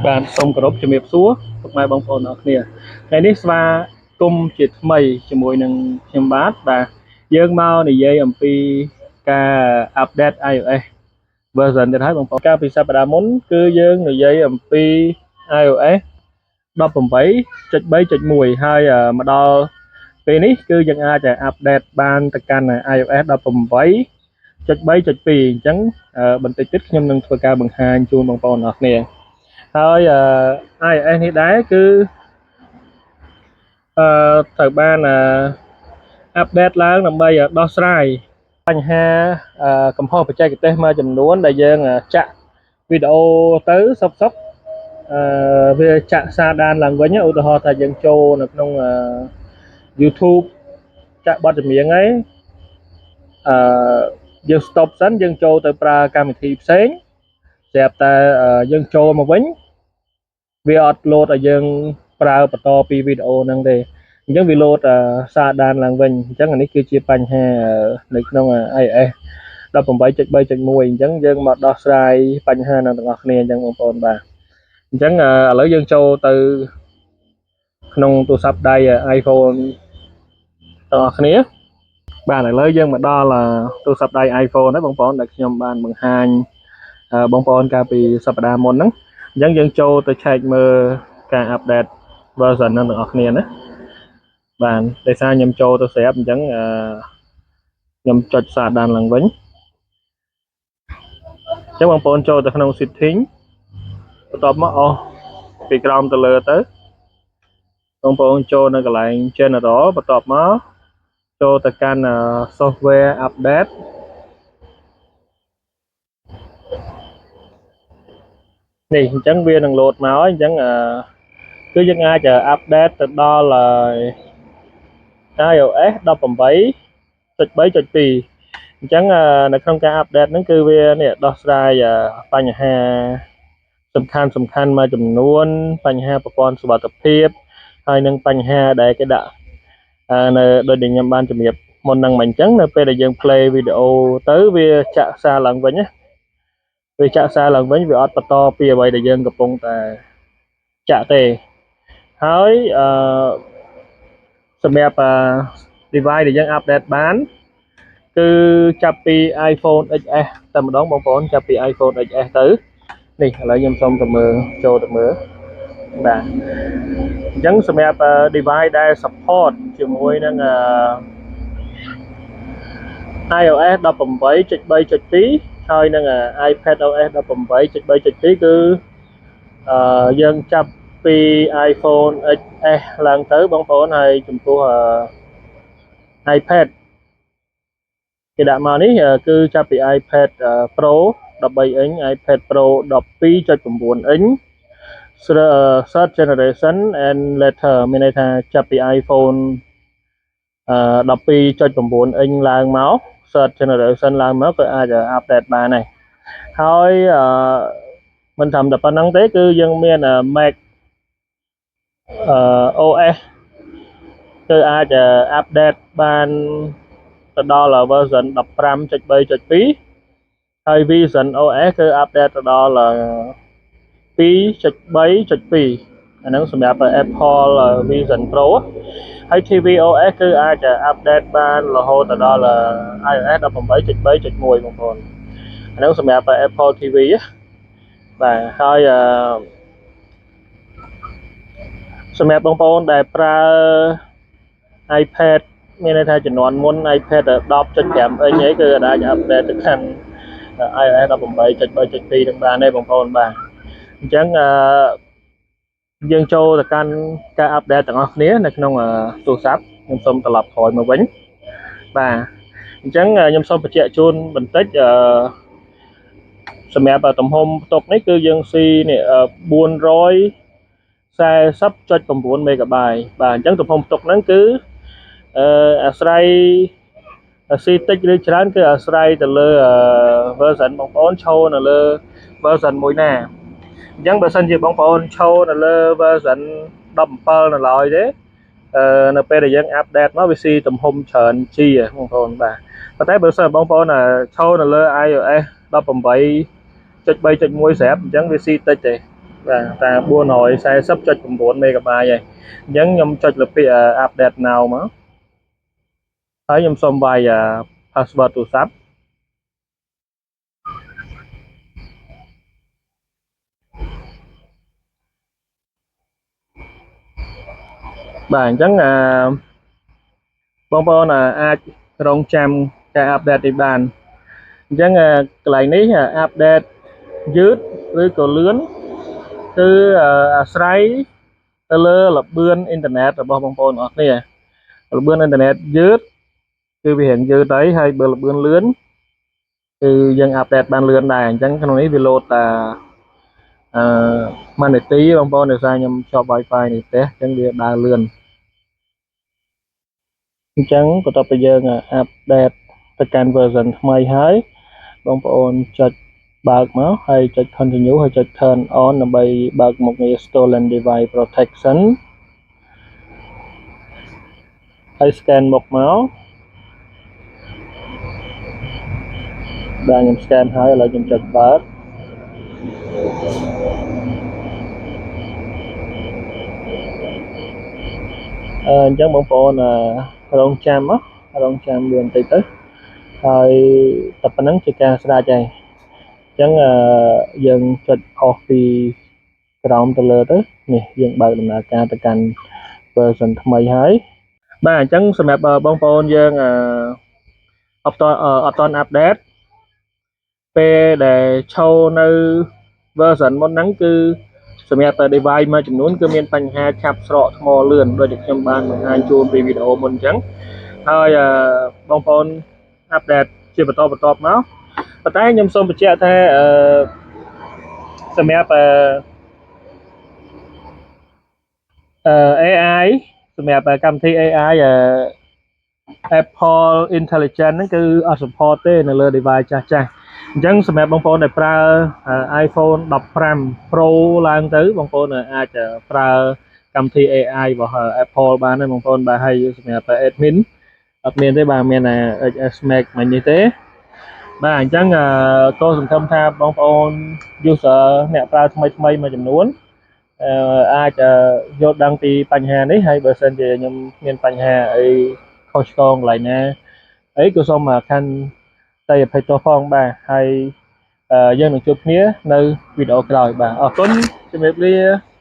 បាទសូមគោរពជំរាបសួរពុកម៉ែបងប្អូនអរគ្នាថ្ងៃនេះស្វាគមន៍ជាថ្មីជាមួយនឹងខ្ញុំបាទបាទយើងមកនិយាយអំពីការ update iOS version ទៀតហើយបងប្អូនកាលពីសប្តាហ៍មុនគឺយើងនិយាយអំពី iOS 18.3.1ហើយមកដល់ពេលនេះគឺយើងអាច update បានទៅកាន់ iOS 18.3.2អញ្ចឹងបន្តិចទៀតខ្ញុំនឹងធ្វើការបង្ហាញជូនបងប្អូនអរគ្នាហើយ iOS នេះដែរគឺត្រូវបាន update ឡើងដើម្បីដោះស្រាយបញ្ហាកំហុសបច្ចេកទេសមួយចំនួនដែលយើងចាក់វីដេអូទៅសុកសុកវាចាក់សារដានឡើងវិញឧទាហរណ៍ថាយើងចូលនៅក្នុង YouTube ចាក់បទចម្រៀងហើយយើង stop សិនយើងចូលទៅប្រើកម្មវិធីផ្សេងស្រាប់តែយើងចូលមកវិញវាអត់ load ឲ្យយើងប្រើបន្តពីវីដេអូហ្នឹងទេអញ្ចឹងវា load សារដានឡើងវិញអញ្ចឹងអានេះគឺជាបញ្ហានៅក្នុង iOS 18.3.1អញ្ចឹងយើងមកដោះស្រាយបញ្ហានឹងទាំងអស់គ្នាអញ្ចឹងបងប្អូនបាទអញ្ចឹងឥឡូវយើងចូលទៅក្នុងទូរស័ព្ទដៃ iPhone ទាំងអស់គ្នាបាទឥឡូវយើងមកដល់ទូរស័ព្ទដៃ iPhone ហើយបងប្អូនដែលខ្ញុំបានបង្ហាញបងប្អូនកាលពីសប្តាហ៍មុនហ្នឹងអញ្ចឹងយើងចូលទៅឆែកមើលការ update version ហ្នឹងទាំងអស់គ្នាណាបាទដោយសារខ្ញុំចូលទៅស្រាប់អញ្ចឹងខ្ញុំចុចសារដានឡើងវិញអញ្ចឹងបងប្អូនចូលទៅក្នុង setting បន្ទាប់មកអស់ពីក្រោមទៅលើទៅបងប្អូនចូលនៅកន្លែង general បន្ទាប់មកចូលទៅកាន់ software update នេះអញ្ចឹងវានឹង load មកហើយអញ្ចឹងគឺយើងអាច update ទៅដល់ iOS 18.3.2អញ្ចឹងនៅក្នុងការ update ហ្នឹងគឺវានេះដោះស្រាយបញ្ហាសំខាន់សំខាន់មួយចំនួនបញ្ហាប្រព័ន្ធសុវត្ថិភាពហើយនិងបញ្ហាដែលគេដាក់នៅដូចដែលខ្ញុំបានជំរាបមុនហ្នឹងមកអញ្ចឹងនៅពេលដែលយើង play វីដេអូទៅវាចាក់សារឡើងវិញណាវាចាក់សារឡើងវិញវាអត់បន្តពីអ្វីដែលយើងកំពុងតែចាក់ទេហើយសម្រាប់ device ដែលយើង update បានគឺចាប់ពី iPhone XS តែម្ដងបងប្អូនចាប់ពី iPhone XS ទៅនេះឥឡូវខ្ញុំសូមទៅមើលចូលទៅមើលបាទអញ្ចឹងសម្រាប់ device ដែល support ជាមួយនឹង iOS 18.3.2ហើយនឹង iPad OS 18.3.2គឺយើងចាប់ពី iPhone XS ឡើងទៅបងប្អូនហើយចំពោះ iPad គេដាក់មកនេះគឺចាប់ពី iPad Pro 13 inch iPad Pro 12.9 inch third generation and later មានន័យថាចាប់ពី iPhone 12.9 inch ឡើងមក third generation ឡើងមកក៏អាច update បានដែរហើយអឺមិនត្រឹមតែប៉ុណ្្នឹងទេគឺយើងមាន Mac OS គឺអាច update បានទៅដល់ version 15.3.2ហើយ Vision OS គឺ update ទៅដល់2.3.2អាហ្នឹងសម្រាប់ Apple Vision Pro ហើយ TV OS គឺអាច update បានរហូតទៅដល់ iOS 18.3.1បងប្អូនអាហ្នឹងសម្រាប់ Apple TV បាទហើយអឺសម្រាប់បងប្អូនដែលប្រើ iPad មានន័យថាជំនាន់មុន iPad 10.5 inch អីគឺអាច update ទៅកាន់ iOS 18.3.2នឹងបានទេបងប្អូនបាទអញ្ចឹងអឺយើងចូលទៅកាន់ការ update ទាំងអស់គ្នានៅក្នុងទូរស័ព្ទខ្ញុំសូមត្រឡប់ក្រោយមកវិញបាទអញ្ចឹងខ្ញុំសូមបញ្ជាក់ជូនបន្តិចអឺសម្រាប់ទំហំផ្ទុកនេះគឺយើងស៊ីនេះ440.9 MB បាទអញ្ចឹងទំហំផ្ទុកហ្នឹងគឺអាស្រ័យស៊ីតិចឬច្រើនគឺអាស្រ័យទៅលើ version បងប្អូនឈរនៅលើ version មួយណាអញ្ចឹងបើសិនជាបងប្អូនឈរនៅលើ version 17នៅឡើយទេនៅពេលដែលយើង update មកវាស៊ីទំហំច្រើនជាបងប្អូនបាទប៉ុន្តែបើសិនបងប្អូនឈរនៅលើ iOS 18.3.1ស្រាប់អញ្ចឹងវាស៊ីតិចទេវា បាទតែ440.9 MB ហើយអញ្ចឹងខ្ញុំចុចលើពាក្យ update now មកហើយខ្ញុំសូមវាយ password ទូរស័ព្ទបាទអញ្ចឹងអឺបងប្អូនអាចរងចាំការ update នេះបានអញ្ចឹងកន្លែងនេះ update យឺតឬក៏លឿនគឺអាស្រ័យទៅលើល្បឿនអ៊ីនធឺណិតរបស់បងប្អូនអរគ្នាល្បឿនអ៊ីនធឺណិតយឺតគឺវារៀងយឺតហើយហើយបើល្បឿនលឿនគឺយើង update បានលឿនដែរអញ្ចឹងក្នុងនេះវាលោតតាអឺមួយនាទីបងប្អូនដោយសារខ្ញុំជាប់ Wi-Fi នេះផ្ទះអញ្ចឹងវាដើរលឿនអញ្ចឹងបន្ទាប់ពីយើង update ទៅកាន់ version ថ្មីហើយបងប្អូនចុចបើកមកហើយចុច continue ហើយចុច turn on ដើម្បីបើកមុខងារ stolen device protection ហើយ scan មុខមកបាទខ្ញុំ scan ហើយឥឡូវខ្ញុំចុចបើកអឺអញ្ចឹងបងប្អូនរងចាំរងចាំវាបន្តិចទៅហើយតែប៉ុណ្្នឹងជាការស្រេចហើយអញ្ចឹងយើងចុចអស់ពីក្រោមទៅលើទៅនេះយើងបើកដំណើរការទៅកាន់ version ថ្មីហើយបាទអញ្ចឹងសម្រាប់បងប្អូនយើងអត់អត់ត update ពេលដែលឈរនៅ version មុនហ្នឹងគឺសម្រាប់តែ device មួយចំនួនគឺមានបញ្ហាឆាប់ស្រកថ្មលឿនដូចដែលខ្ញុំបានបង្ហាញជូនពីវីដេអូមុនអញ្ចឹងហើយបងប្អូន update ជាបន្តបន្ទាប់មកប៉ុន្តែខ្ញុំសូមបញ្ជាក់ថាអឺសម្រាប់អឺអឺ AI សម្រាប់កម្មវិធី AI អឺ Apple Intelligence ហ្នឹងគឺអត់ support ទេនៅលើ device ចាស់ចាស់អញ្ចឹងសម្រាប់បងប្អូនដែលប្រើ iPhone 15 Pro ឡើងទៅបងប្អូនអាចប្រើកម្មវិធី AI របស់ Apple បានទេបងប្អូនបាទហើយសម្រាប់ admin អត់មានទេបាទមានតែ XS Max មិញនេះទេបាទអញ្ចឹងក៏សង្ឃឹមថាបងប្អូន user អ្នកប្រើថ្មីថ្មីមួយចំនួនអឺអាចយល់ដឹងពីបញ្ហានេះហើយបើសិនជាខ្ញុំមានបញ្ហាអីខុសឆ្គងកន្លែងណាអីក៏សូមខន្តីអភ័យទោសផងបាទហើយយើងនឹងជួបគ្នានៅវីដេអូក្រោយបាទអរគុណជំរាបលា។